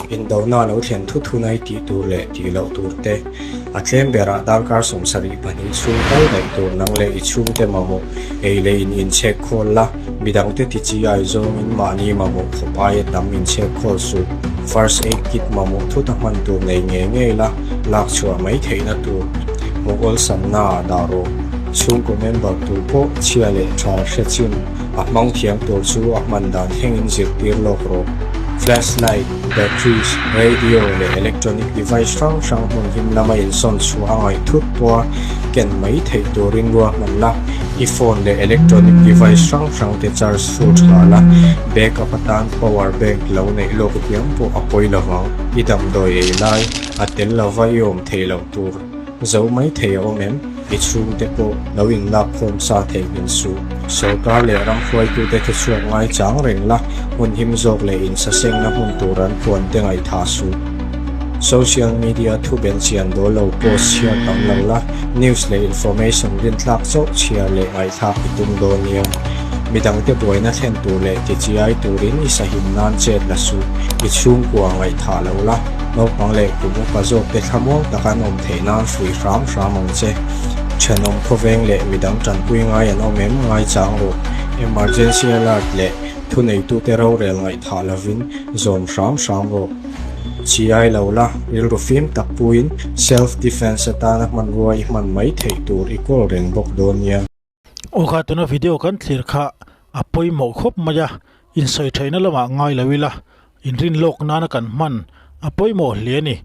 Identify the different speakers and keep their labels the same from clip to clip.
Speaker 1: Indona lo thlen thut hun ai tih tur leh tih loh tur te, a tlem berah darkar 72 chhung tal daih tur nang leh i chhungte mamawh ei leh in inchhek khawl la, midangte ti chi ai zawngin mahni mamawh khawp aia tam inchhek khawl suh. First aid kit mamawh thut a hman tur nei ngei ngei la, lak chhuah mai theihna tur hmuh awlsamna ah dah rawh. Chhungkaw member tur pawh chhia leh tha hre chin a hmang thiam tur chu a hman dan thlengin zirtir lawk rawh. Flashlight, batteries, radio leh electronic device hrang hrang hmun him lama insawn chhuah a ngaih thut pawha ken mai theih turin ruahman la. I phone leh electronic device hrang hrang te charge full tha la, backup atan power bank lo neih lawk diam pawh a pawi lovang. I damdawi ei lai a tel lova i awm theih loh tur zo mai thei a awm em? I chhungte pawh lo inlak khawm sa theihnghilh suh. Sorkar leh ram hruaitute thuchhuak ngai chang reng la, hmun him zawk leh insasengna hmun tur an puan te ngaihthah suh. Social media thu belchian dawl lo post chhiar tam lo la, news leh information rinthlak chauh chhiar leh ngaihthlak i tum dawn nia. Midangte buaina thlen tur leh tichiai turin i sahim nan chet la suh. I chhungkua ngaihthah lo la, naupang leh kum upa zawkte thlamuang tak an awm theih nan fuih hram hram ang che. Thenawm khawveng leh midang tanpui ngai an awm em ngai chang rawh. Emergency alert leh thuneitute rorel ngaihthah lovin zawm hram hram rawh. Chiai lo la, rilru fim tak puiin self defense atana hmanrua i hman mai theih tur i kawl reng bawk dawn nia.
Speaker 2: Aw kha tuna video kan thlir kha a pawimawh khawp mai a, insawi theihna lamah ngai lo ila, inrin lawk nana kan hman a pawimawh hle a ni.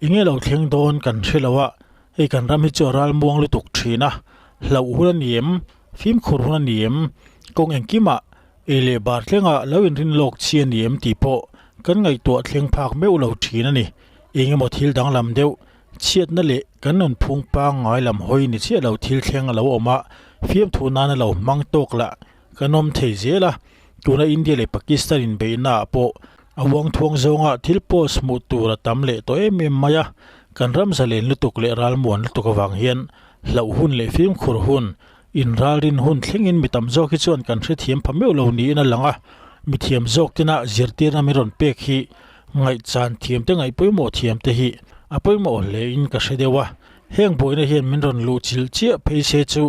Speaker 2: Enge lo thleng dawn kan hre lo a, hei kan ram hi chu a ral muang lutuk thin a, hlauh hun a ni em, fimkhur hun a ni em, kawng engkimah ei leh bar thlengah lo inrin lawk chi a ni em tih pawh kan ngaihtuah thleng phak meuh lo thin a ni. Engemaw thil danglam deuh Chhiatna leh kan nunphung pangngai lam hawi ni chiah lo thil thleng a lo awm a, fiamthu nana lo hmang tawk lah kan awm thei zel a. Tuna India leh Pakistan inbeihna ah pawh a uangthuang zawnga thil post hmuh tur a tam leh tawh em em mai a. Kan ram zalen lutuk leh ralmuan lutuk avang hian hlauh hun leh fimkhur hun, inralrin hun thlengin mi tam zawk hi chuan kan hrethiam pha meuh lo niin a lang a. Mithiam zawk tena zirtirna min rawn pek hi Ngaihchan thiam te ngaih pawimawh thiam te hi a pawimawh hle in ka hre deuh a, heng buaina hian min rawn luh chilh chiah phei se chu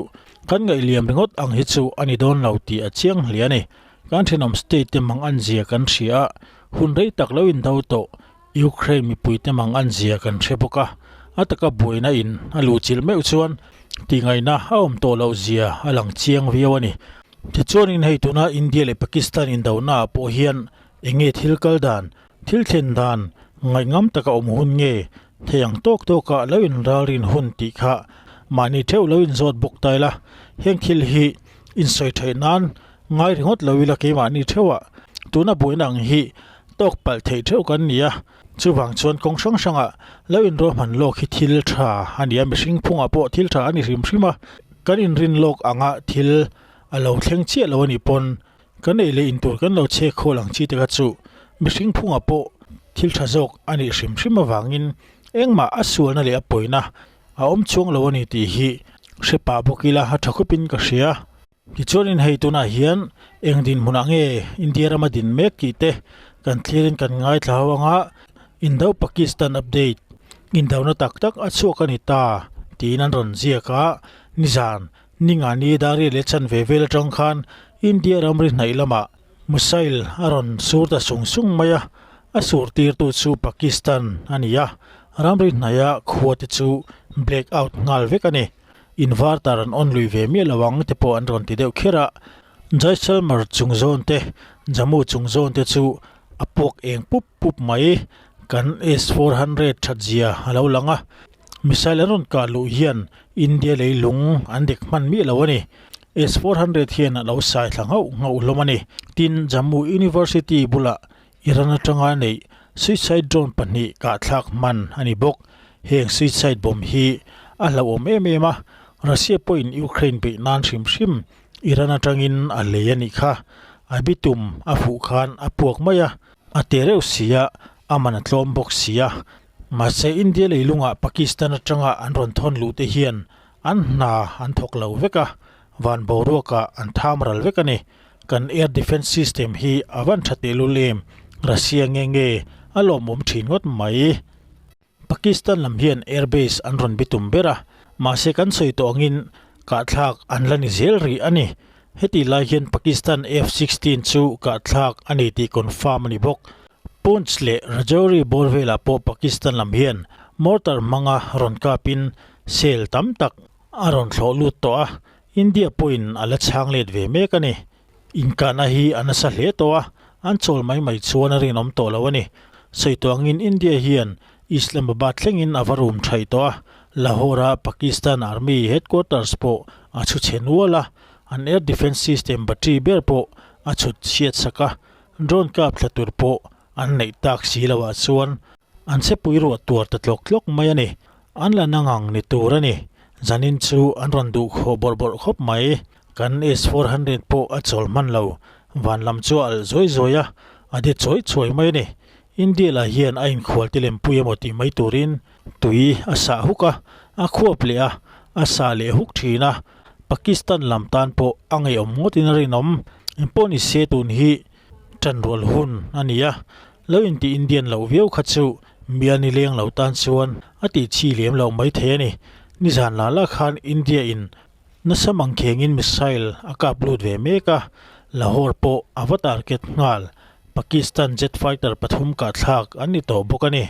Speaker 2: kan ngaih liam ringawt ang hi chu a ni dawn lo tih a chiang hle a ni. Kan thenawm state te mang an zia kan hria a, hun rei tak lo in do tawh Ukraine mipui te mang an zia kan hre bawk a, a taka buaina in a luh chilh meuh chuan tihngaihna a awm tawh loh zia a lang chiang viau a ni. Tichuanin hei tuna India leh Pakistan indona ah pawh hian Enge thil kal dan, thil thlen dan, ngaihngam taka awm hun nge thei ang tawk tawkah lo inralrin hun tih kha mahni theuh lo inzawt bawk ta ila, heng thil hi insawi theih nan ngai ringawt lo ila keimahni theuhah tuna buaina ang hi tawk palh theih theuh kan ni a, chuvang chuan kawng hrang hrangah lo inruahman lawk hi thil tha a ni a, mihring phungah pawh thil tha a ni hrim hrim a, kan inrin lawk anga thil a lo thleng chiah lo a nih pawn Kan ei leh in tur kan lo chhe khawl ang chi te kha chu mihring phungah pawh thil tha zawk a nih hrim hrim avangin engmah a sualna leh a pawina a awm chuang lo a ni tih hi hre pah bawk ila a tha khawpin ka hria. Tichuanin hei tunah hian eng dinhmunah nge India rama din mek tih te kan thlirin kan ngaithla ho anga Indo-Pakistan update indona tak tak a chhuak a ni ta tiin an rawn ziak a, nizan Ningani Dari leh chan ve vel atang khan India ramri hnaih lamah missile a rawn sur ta sung sung mai a, a sur tirtu chu Pakistan a ni a, ramri hnaiha khua te chu black out nghal vek a ni. Inverter an on lui ve miah lo ang te pawh an rawn ti deuh kher a, Jaisalmer chung zawn te, Jammu chung zawn te chu a puak eng pup pup mai, kan S-400 that zia a lo lang a. Missile an rawn kah luh hian India leilung an dek hman miah lo a ni. S-400 hian a lo sai thla nghauh nghauh hlawm a ni. Tin, Jammu University bulah Iran atanga neih suicide drone pahnih kahthlak hman a ni bawk. Heng suicide bomb hi a hlauhawm em em a, Russia pawhin Ukraine beih nan hrim hrim Iran atangin a lei a nih kha. A bitum a fuh khan a puak mai a, a te reuh si a, a man a tlawm bawk si a. Mahse India leilungah Pakistan atanga an rawn thawn luh te hian an hna an thawk lo vek a, van boruakah an tham ral vek a ni. Kan air defence system hi a van tha tehlul em? Russia nge nge? A lawmawm thin ngawt mai. Pakistan lam hian airbase an rawn bitum ber a, mahse kan sawi tawh angin kahthlak an la ni zel rih a ni. Heti lai hian Pakistan F-16 chu kahthlak a ni tih confirm a ni bawk. Poonch leh Rajouri bawr velah pawh Pakistan lam hian mortar hmanga rawn kapin cell tam tak a rawn thlawh lut tawh a, India pawhin a la chhang let ve mek a ni. Inkahna hi a nasa hle tawh a, an chawl mai mai chuan a rinawm tawh lo a ni. Sawi tawh angin India hian Islamabad thlengin a va rum thaih tawh a, Lahore-a Pakistan Army headquarters pawh a chhu chhe nual a, an air defence system battery ber pawh a chhut chhiat sak a, drone kap thla tur pawh an neih tak si loah chuan an chepui ruah tuar ta tlawk tlawk mai a ni. An la na ngang ni tur a ni. Zanin chu an rawn duh khawh bawrh bawrh khawp mai. Kan S-400 pawh a chawl hman lo. Van lam chu a alh zuai zuai a, a de chuai chuai mai a ni. India lah hian a inkhual ti lempui emaw tih mai turin tui a sah huk a, a khuap leh a, a sah leh huk thin a. Pakistan lam tan pawh a ngeiawm ngawtin a rinawm. Engpawh ni se tun hi Ṭanrual hun a ni a, lo inti Indian loh viau kha chu Mia ni leng lo tan chuan a tih chi lem loh mai thei a ni. Nizan lah lah khan India in nasa mangkhengin missile a kap lut ve mek a, Lahore pawh a va target nghal. Pakistan jet fighter pathum kahthlak an ni tawh bawk a ni.